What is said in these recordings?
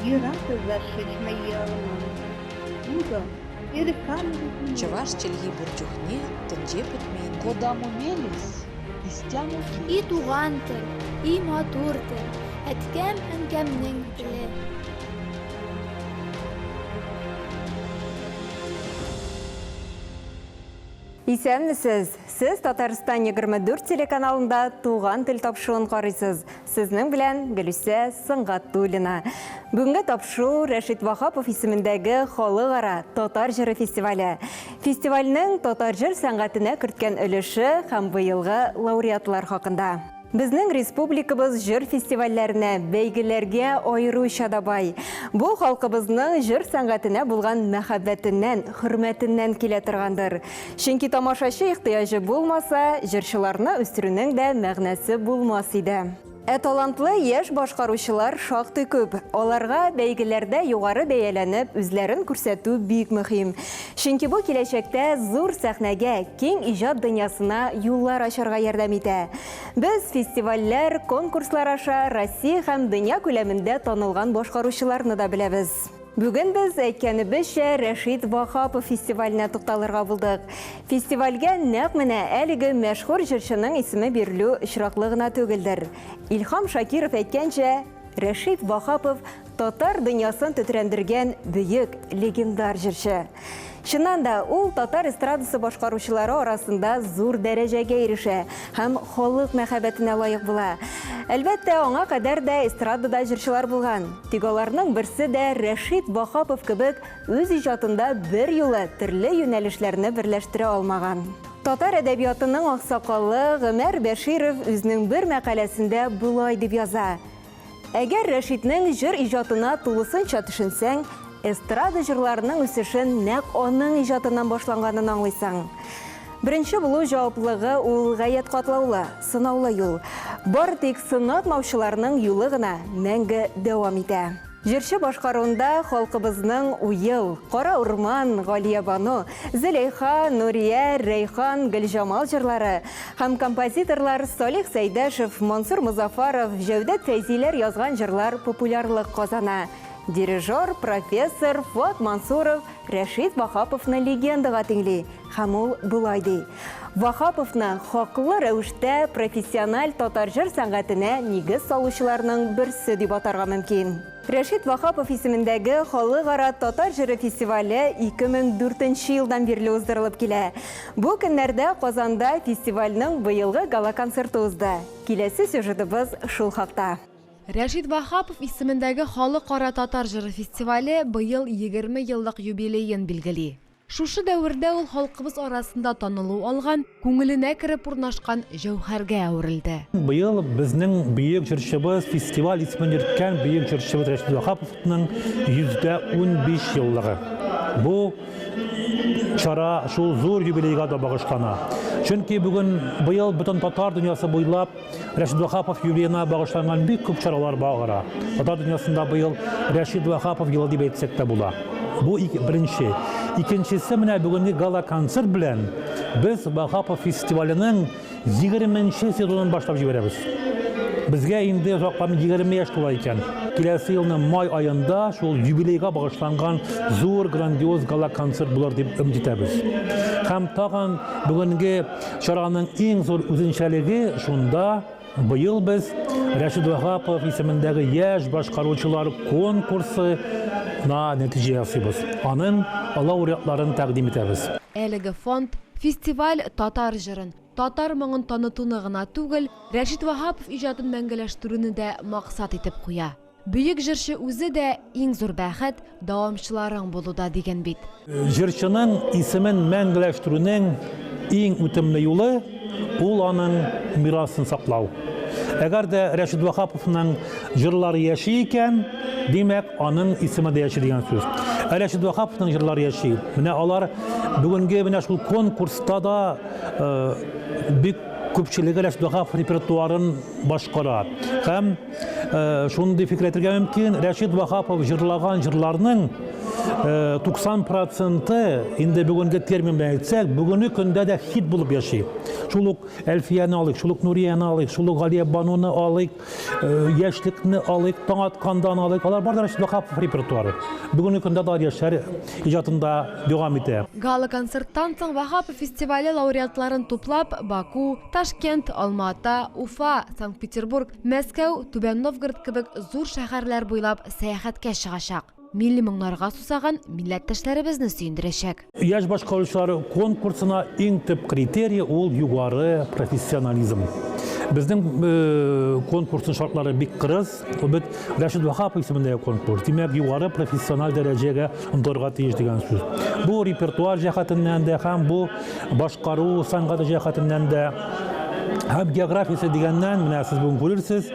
Юрату за шичмӗ йӑлмӑн. Утӑ, Чӑваш чӗлхи пур чухне тӗнче пӗтмен. Кодамо мелесь, истямо И туган тел, и матур тел, әткәм-әнкәмнең теле. Исәнмесез! Сез Татарстан 24 телеканалында Туган тел тапшыруын карыйсыз. Сезнең белән Гөлүсә Сөнгатуллина. Бүгенге тапшыру Рәшит Ваһапов исемендәге халыкара татар җыры фестивале. Фестивальнең татар җыр сәнгатенә керткән өлеше һәм быелгы лауреатлар хакында. Безнең республикабыз җыр фестивальләренә, бәйгеләргә аеруча да бай. Бу халкыбызның җыр сәнгатенә булган мәхәббәтеннән, хөрмәтеннән килә торгандыр. Чөнки тамашачы ихтыяҗы булмаса, җырчыларны үстерүнең дә мәгънәсе булмас иде. Ә талантлы яшь башкаручылар шактый күп. Аларга бәйгеләрдә югары бәяләнеп, үзләрен күрсәтү бик мөһим. Чөнки бу киләчәктә зур сәхнәгә, киң иҗат дөньясына юллар ачарга ярдәм итә. Без фестивальләр, конкурслар аша Россия һәм дөнья күләмендә танылган башкаручыларны да беләбез. Бүген без, әйткәнебезчә, Рәшит Ваһапов фестиваленә тукталырга булдык. Фестивальгә нәкъ менә әлеге мәшһүр җырчының исеме бирелү очраклы гына түгелдер. Илһам Шакиров әйткәнчә, Рәшит Ваһапов татар дөньясын тетрәндергән бөек, легендар җырчы. Чыннан да, ул татар эстрадасы башкаручылары арасында зур дәрәҗәгә ирешә һәм халык мәхәббәтенә лаек була. Әлбәттә, аңа кадәр дә эстрадада җырчылар булган. Тик аларның берсе дә Рәшит Ваһапов кебек үз иҗатында берьюлы төрле юнәлешләрне берләштерә алмаган. Татар әдәбиятының аксакалы Гомәр Бәширов үзенең бер мәкаләсендә болай дип яза, Әгәр Рәшитнең җыр иҗатына тулысынча төшенсәң, эстрада җырларының үсешен нәкъ аның иҗатыннан башланганын аңлыйсың. Беренче булу җаваплылыгы ул гаять катлаулы, сынаулы юл. Бары тик сынатмаучыларның юлы гына мәңге дәвам итә. Җырчы башкаруында халкыбызның Уел, Кара урман, Галиябану, Зөләйха, Нурия, Рәйхан, Гөлҗамал җырлары һәм композиторлар Салих Сәйдәшев, Мансур Мозафаров, Җәүдәт Фәйзиләр язган җырлар популярлык казана. Дирижер, профессор Фуат Мансуров Рәшит Ваһаповны легендага тиңли һәм ул болай ди, Ваһаповны хаклы рәвештә профессиональ татар җыр сәнгатенә нигез салучыларның берсе дип атарга мөмкин. Рәшит Ваһапов исемендәге Халыкара татар җыры фестивале 2004 нче елдан бирле уздырылып килә. Бу көннәрдә Казанда фестивальнең быелгы гала-концерты узды. Киләсе сюжетыбыз шул хакта. Рәшит Ваһапов исемендәге Халыкара татар җыры фестивале быел 20 еллык юбилеен билгели. Шушы дәвердә ул халкыбыз арасында танылу алган, күңеленә кереп урнашкан җәүһәргә әверелде. Быел безнең бөек җырчыбыз, фестиваль исемен йөрткән бөек җырчыбыз Рәшит Ваһаповның 115 еллыгы. Бу чара шул зур юбилейга да багышлана. Чөнки бүген, быел бөтен татар дөньясы буйлап Рәшит Ваһапов юбилеена багышланган бик күп чаралар бара. Татар дөньясында быел Рәшит Ваһапов елы дип әйтсәк тә була. Бу беренче. Икенчесе менә бүгенге гала-концерт белән без Ваһапов фестиваленең 20 нче сезонын башлап җибәрәбез. Безгә инде озакламый 20 яшь тула икән. Киләсе елның май аенда шул юбилейга багышланган зур грандиоз гала-концерт булыр дип өмет итәбез. Һәм тагын бүгенге Чараның иң зур үзенчәлеге шунда, быел без Рәшит Ваһапов исемендәге яшь башкаручылар конкурсы на нәтиҗә ясыйбыз. Аның лауреатларын тәкъдим итәбез. Әлеге фонд, фестиваль татар җырын, татар моңын танытуны гына түгел, Рәшит Ваһапов иҗатын мәңгеләштерүне дә максат итеп куя. Бөек җырчы үзе дә, Иң зур бәхет, дәвамчыларың булуда, дигән бит. Җырчының исемен мәңгеләштерүнең иң үтемле юлы, ул аның мирасын саклау. Әгәр дә Рәшит Ваһаповның җырлары яши икән, димәк, аның исеме дә яши дигән сүз. Ә Рәшит Ваһаповның җырлары яши. Менә алар бүгенге менә шул конкурста да бик күпчелеге Рәшит Ваһапов репертуарын башкара. Һәм Шундый фикер әйтергә мөмкин, Рәшит Ваһапов җырлаган җырларның 90 проценты, инде бүгенге термин белән әйтсәк, бүгенге көндә дә хит булып яши. Шул ук Әлфияне алыйк, шул ук Нурияне алыйк, шул ук Галиябануны алыйк, Яшьлекне алыйк, Таң аткандан алыйк. Алар бар да Рәшит Ваһапов репертуары. Бүгенге көндә дә яшьләр иҗатында дәвам итә. Гала-концерттан соң Ваһапов фестивале лауреатларын туплап, Баку, Ташкент, Алма-Ата, Уфа, Санкт-Петербург, Мәскәү, Түбән Новгород кебек зур шәһәрләр буйлап сәяхәткә чыгачак. Милли моңнарга сусаган милләттәшләребезне сөендерәчәк. Яшь башкаручылар конкурсына иң төп критерий ул югары профессионализм. Безнең конкурсның шартлары бик кырыс. Ул бит Рәшит Ваһапов исемендәге конкурс. Димәк, югары профессиональ дәрәҗәгә омтылырга тиеш дигән сүз. Бу репертуар җәһәтеннән дә һәм бу башкару сәнгате җәһәтеннән дә һәм географиясе дигәннән, менә сез бүген күрерсез,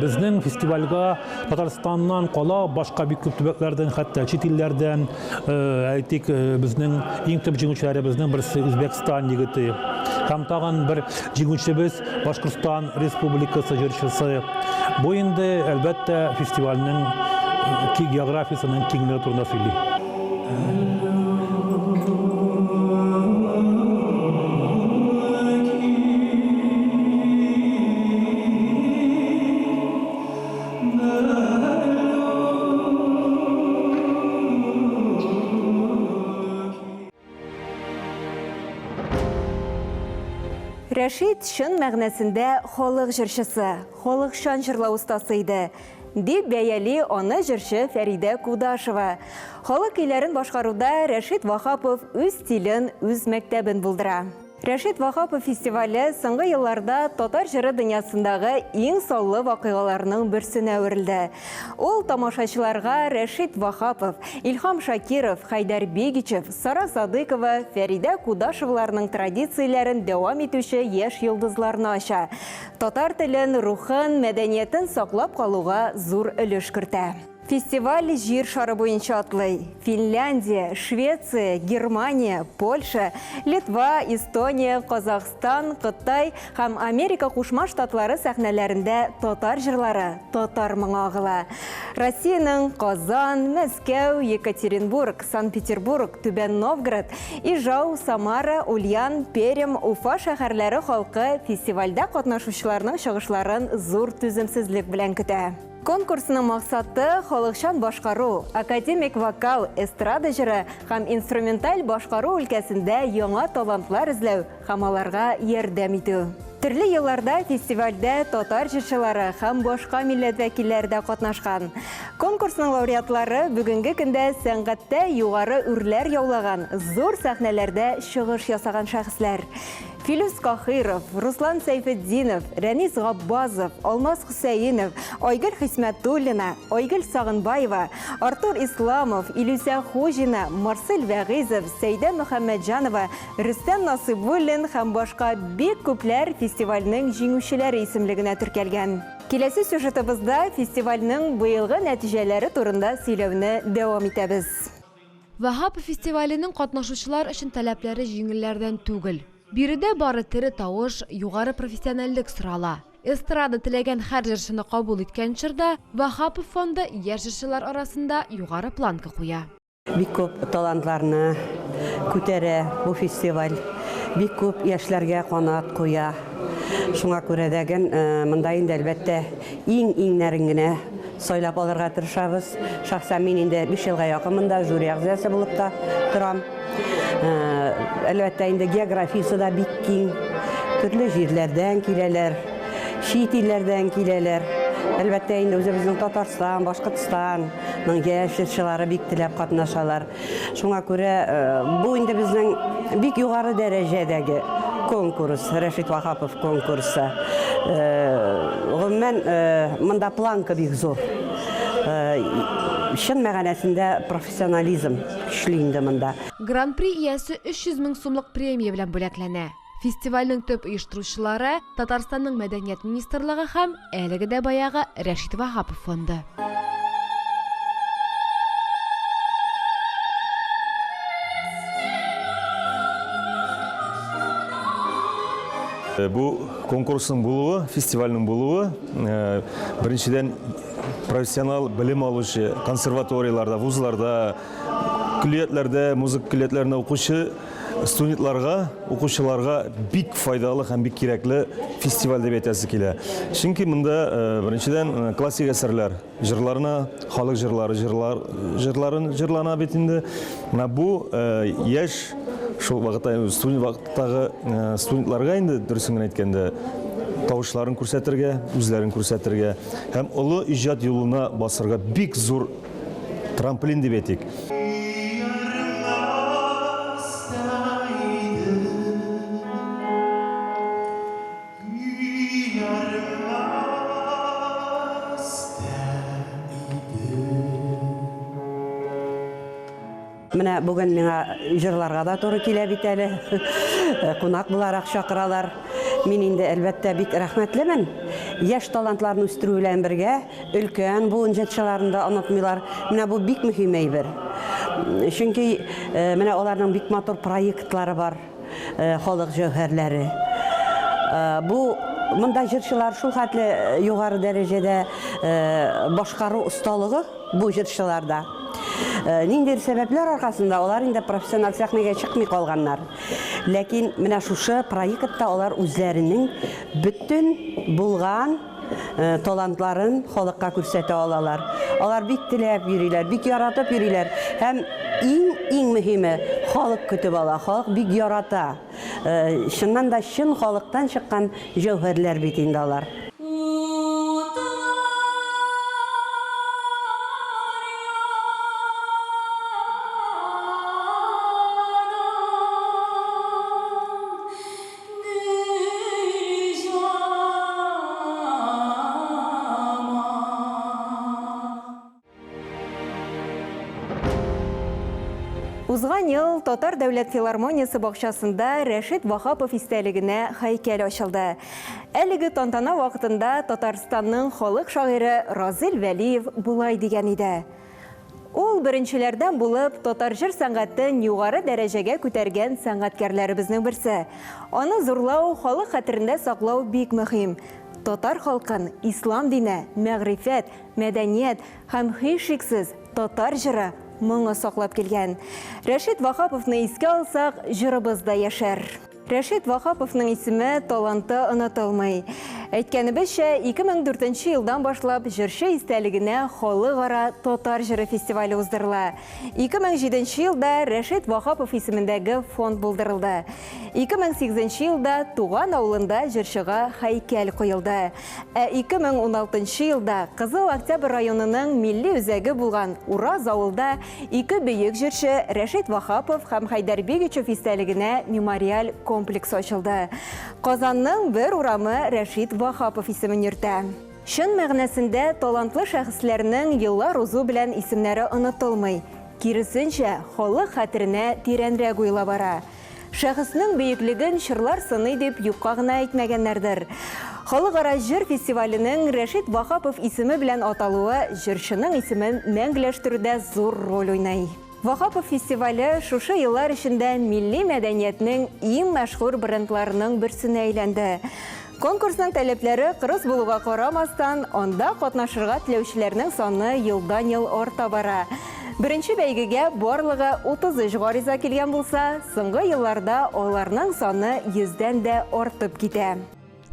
безнең фестивальгә Татарстаннан кала башка бик күп төбәкләрдән, хәтта чит илләрдән, әйтик, безнең иң төп җиңүчеләребезнең берсе Үзбәкстан егете. Һәм тагын бер җиңүчебез Башкортстан Республикасы җырчысы. Бу инде, әлбәттә, фестивальнең географиясенең киңлеге турында сөйли. Рәшит чын мәгънәсендә халык җырчысы, халыкчан җырлау остасы иде, дип бәяли аны җырчы Фәридә Кудашева. Халык көйләрен башкаруда Рәшит Ваһапов үз стилен, үз мәктәбен булдыра. Рәшит Ваһапов фестивале соңгы елларда татар җыры дөньясындагы иң саллы вакыйгаларның берсенә әверелде. Ул тамашачыларга Рәшит Ваһапов, Илһам Шакиров, Хәйдәр Бигичев, Сара Садыйкова, Фәридә Кудашеваларның традицияләрен дәвам итүче яшь йолдызларны ача, татар телен, рухын, мәдәниятен саклап калуга зур өлеш кертә. Фестиваль җир шары буенча атлый. Финляндия, Швеция, Германия, Польша, Литва, Эстония, Казахстан, Кытай һәм Америка Кушма Штатлары сәхнәләрендә татар җырлары, татар моңы агыла. Россиянең Казан, Мәскәү, Екатеринбург, Санкт-Петербург, Түбән Новгород, Ижау, Самара, Ульян, Пермь, Уфа шәһәрләре халкы фестивальдә катнашучыларның чыгышларын зур түземсезлек белән көтә. Конкурсның максаты, халыкчан башкару, академик вокал, эстрада җыры һәм инструменталь башкару өлкәсендә яңа талантлар эзләү һәм аларга ярдәм итү. Төрле елларда фестивальдә татар җырчылары һәм башка милләт вәкилләре дә катнашкан. Конкурсның лауреатлары бүгенге көндә сәнгатьтә югары үрләр яулаган, зур сәхнәләрдә чыгыш ясаган шәхесләр. Филүс Каһиров, Руслан Сәйфетдинов, Рәнис Габбазов, Алмаз Хөсәенов, Айгөл Хисмәтуллина, Айгөл Сагынбаева, Артур Исламов, Илүсә Хуҗина, Марсель Вәгыйзов, Сәйдә Мөхәммәтҗанова, Рөстәм Насыйбуллин һәм башка бик күпләр фестивальнең җиңүчеләре исемлегенә теркәлгән. Киләсе сюжетыбызда фестивальнең быелгы нәтиҗәләре турында сөйләүне дәвам итәбез. Ваһапов фестиваленең катнашучылар өчен таләпләре җиңелләрдән түгел. Биредә бары тере тавыш, югары профессиональлек сорала. Эстрада теләгән һәр җырчыны кабул иткән чорда, Ваһапов фонды яшь җырчылар арасында югары планка куя. Бик күп талантларны күтәрә бу фестиваль, бик күп яшьләргә канат куя. Шуңа күрә дә ген монда инде, әлбәттә, иң-иңнәрен генә сайлап алырга тырышабыз. Шәхсән мин инде 5 елга якын монда жюри әгъзасы булып та торам. Әлбәттә, инде географиясе дә бик киң. Төрле җирләрдән киләләр, чит илләрдән киләләр. Әлбәттә, инде үзебезнең Татарстан, Башкортстанның яшь җырчылары бик теләп катнашалар. Шуңа күрә бу инде безнең бик югары дәрәҗәдәге конкурс, Рәшит Ваһапов конкурсы. Гомумән, монда планка бик зур. Чын мәгънәсендә профессионализм көчле инде монда. Гран-при иясе 300 мең сумлык премия белән бүләкләнә. Фестивальнең төп оештыручылары, Татарстанның Мәдәният министрлыгы һәм әлеге дә баягы Рәшит Ваһапов фонды. Бу конкурсның булуы, фестивальнең булуы, беренчедән, профессионал белем алучы консерваторияләрдә, вузларда, көллиятләрдә, музыка көллиятләрендә укучы студентларга, укучыларга бик файдалы һәм бик кирәкле фестиваль дип әйтәсе килә. Чөнки монда, беренчедән, классик әсәрләр җырларына, халык җырлары җырлар, җырларын җырлана бит инде. Менә бу яшь, шул вакытта студент вакыттагы студентларга инде, дөресен генә әйткәндә, тавышларын күрсәтергә, үзләрен күрсәтергә һәм олы иҗат юлына басырга бик зур трамплин дип әйтик. Менә бүген миңа җырларга да туры килә бит әле. Кунак буларак чакыралар. Мин инде, әлбәттә, бик рәхмәтлемен. Яшь талантларны үстерү белән бергә, өлкән буын җырчыларын да онытмыйлар. Менә бу бик мөһим әйбер. Чөнки менә аларның бик матур проектлары бар, халык җәүһәрләре. Бу монда җырчылар шул хәтле югары дәрәҗәдә башкару осталыгы бу җырчыларда. Ниндидер сәбәпләр аркасында алар инде профессиональ сәхнәгә чыкмый калганнар. Ләкин менә шушы проектта алар үзләренең бөтен булган талантларын халыкка күрсәтә алалар. Алар бик теләп йөриләр, бик яратып йөриләр. Һәм иң-иң мөһиме, халык көтеп ала, халык бик ярата. Чыннан да чын халыктан чыккан җәүһәрләр бит инде алар. Узган ел Татар дәүләт филармониясе бакчасында Рәшит Ваһапов истәлегенә һәйкәл ачылды. Әлеге тантана вакытында Татарстанның халык шагыйре Разил Вәлиев болай дигән иде. Ул беренчеләрдән булып татар җыр сәнгатен югары дәрәҗәгә күтәргән сәнгатькәрләребезнең берсе. Аны зурлау, халык хәтерендә саклау бик мөһим. Татар халкын ислам дине, мәгърифәт, мәдәният һәм, һичшиксез, татар җыры, моңы саклап килгән. Рәшит Ваһаповны искә алсак, җырыбыз да яшәр. Рәшит Ваһаповның исеме, таланты онытылмый. Әйткәнебезчә, 2004 нче елдан башлап җырчы истәлегенә Халыкара татар җыры фестивале уздырыла. 2007 нче елда Рәшит Ваһапов исемендәге фонд булдырылды. 2008 нче елда туган авылында җырчыга һәйкәл куелды. Ә 2016 нчы елда Кызыл Октябрь районының милли үзәге булган Ураз авылда ике бөек җырчы Рәшит Ваһапов һәм Хәйдәр Бигичев истәлегенә мемориаль комплекс ачылды. Казанның бер урамы Рәшит Ваһапов исемен йөртә. Чын мәгънәсендә талантлы шәхесләрнең еллар узу белән исемнәре онытылмый, киресенчә, халык хәтеренә тирәнрәк уела бара. Шәхеснең бөеклеген чорлар сыный дип юкка гына әйтмәгәннәрдер. Халыкара җыр фестиваленең Рәшит Ваһапов исеме белән аталуы җырчының исемен мәңгеләштерүдә зур роль уйный. Ваһапов фестивале шушы еллар эчендә милли мәдәниятнең иң мәшһүр брендларының берсенә әйләнде. Конкурсның таләпләре кырыс булуга карамастан, анда катнашырга теләүчеләрнең саны елдан-ел арта бара. Беренче бәйгегә барлыгы 33 гариза килгән булса, соңгы елларда аларның саны йөздән дә артып китә.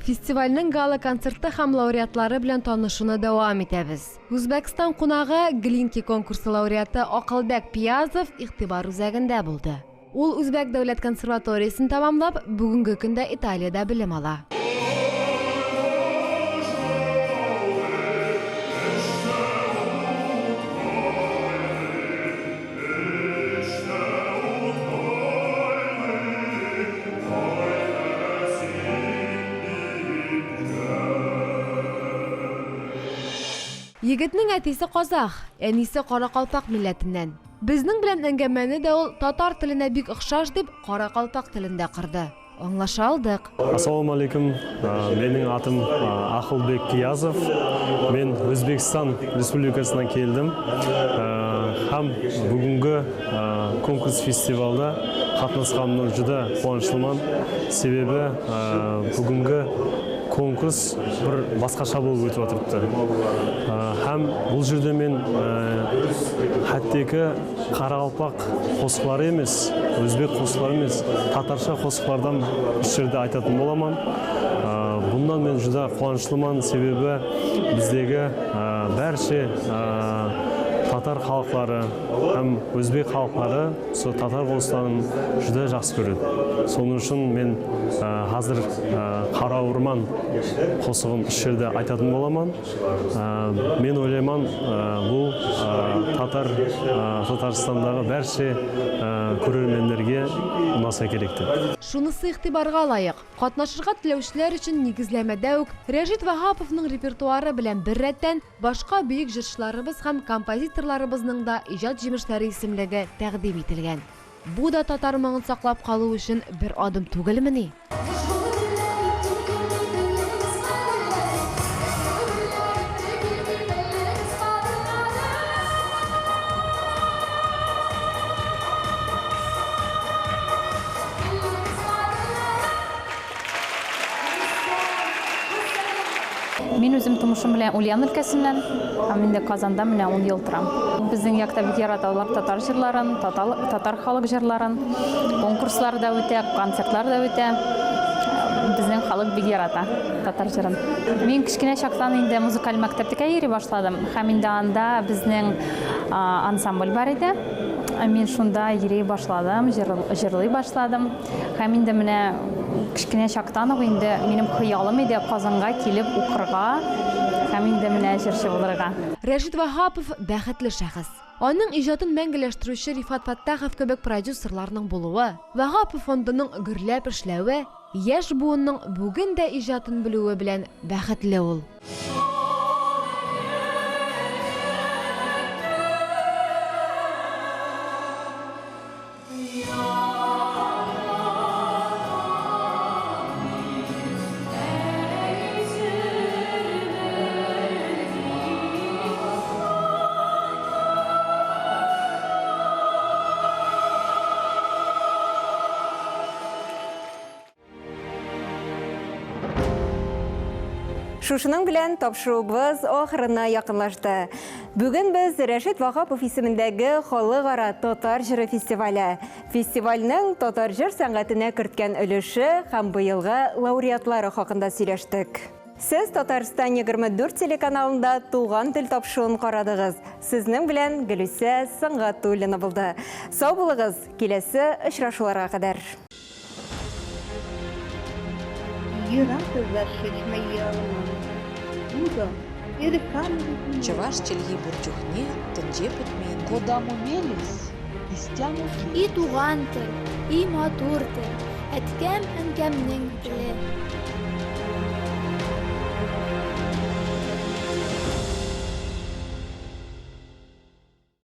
Фестивальнең гала-концерты һәм лауреатлары белән танышуны дәвам итәбез. Үзбәкстан кунагы, Глинки конкурсы лауреаты Акылбәк Пиязов игътибар үзәгендә булды. Ул Үзбәк дәүләт консерваториясен тәмамлап, бүгенге көндә Италиядә белем ала. Егетнең әтисе казах, әнисе каракалпак милләтеннән. Безнең белән әңгәмәне дә ул татар теленә бик охшаш дип, каракалпак телендә корды. Аңлаша алдык. Ассалаумалейкум, менің атым Ақылбек Киязов. Мен Өзбекстан Республикасынан келдім. Һәм бүгінгі конкурс фестивальда қатынасқаныма жүдә қуаныштымын. Себебі бүгінгі Конкурс бір басқаша болып өтіп жатырыпты. Һәм бұл жерде мен хәттекі қарақалпақ қосықлары емес, өзбек қосықлары емес, татарша қосықлардан осы жерде айтатын боламан. Бұндан мен жүдә қуанышлыман, себебі біздегі бәрше татар халықлары һәм өзбек халықлары сол татар қосықтарын жүдә жақсы көреді. Соның үшін мен қазір Қара орман қосығын осы жерде айтатын боламан. Мен ойлайман, бұл татар Татарстандағы бәрше көрермендерге ұнаса керек деп. Шунысы игътибарга лаек. Катнашырга теләүчеләр өчен нигезләмәдә үк Рәшит Ваһаповның репертуары белән беррәттән башка бөек җырчыларыбыз һәм композиторларыбызның да иҗат җимешләре исемлеге тәкъдим ителгән. Бу да татар моңын саклап калу өчен бер адым түгелмени? Мин үзем тумышым белән Ульян өлкәсеннән, һәм инде Казанда менә 10 ел торам. Безнең якта бик яраталар татар җырларын, татар халык җырларын. Конкурслар да үтә, концертлар да үтә. Безнең халык бик ярата татар җырын. Мин кечкенә чактан инде музыкаль мәктәпкә йөри башладым. Һәм инде анда безнең ансамбль бар иде. Мин шунда йөри башладым, җырлый башладым. Һәм инде менә кечкенә чактан ук инде минем хыялым иде Казанга килеп укырга һәм инде менә җырчы булырга. Рәшит Ваһапов бәхетле шәхес. Аның иҗатын мәңгеләштерүче Рифат Фәттахов кебек продюсерларның булуы, Ваһапов фондының гөрләп эшләве, яшь буынның бүген дә иҗатын белүе белән бәхетле ул. Шушының белән тапшыруыбыз ахырына якынлашты. Бүген без Рәшит Ваһапов исемендәге Халыкара татар җыры фестивале, фестивальнең татар җыр сәнгатенә керткән өлеше һәм быелгы лауреатлары хакында сөйләштек. Сез Татарстан 24 телеканалында Туган тел тапшыруын карадыгыз. Сезнең белән Гөлүсә Сөнгатуллина булды. Сау булыгыз, киләсе очрашуларга кадәр. Чӑваш чӗлхи пур чухне тӗнче пӗтмен. Кодамо мелесь, истямо И туган тел, и матур тел, әткәм-әнкәмнең теле.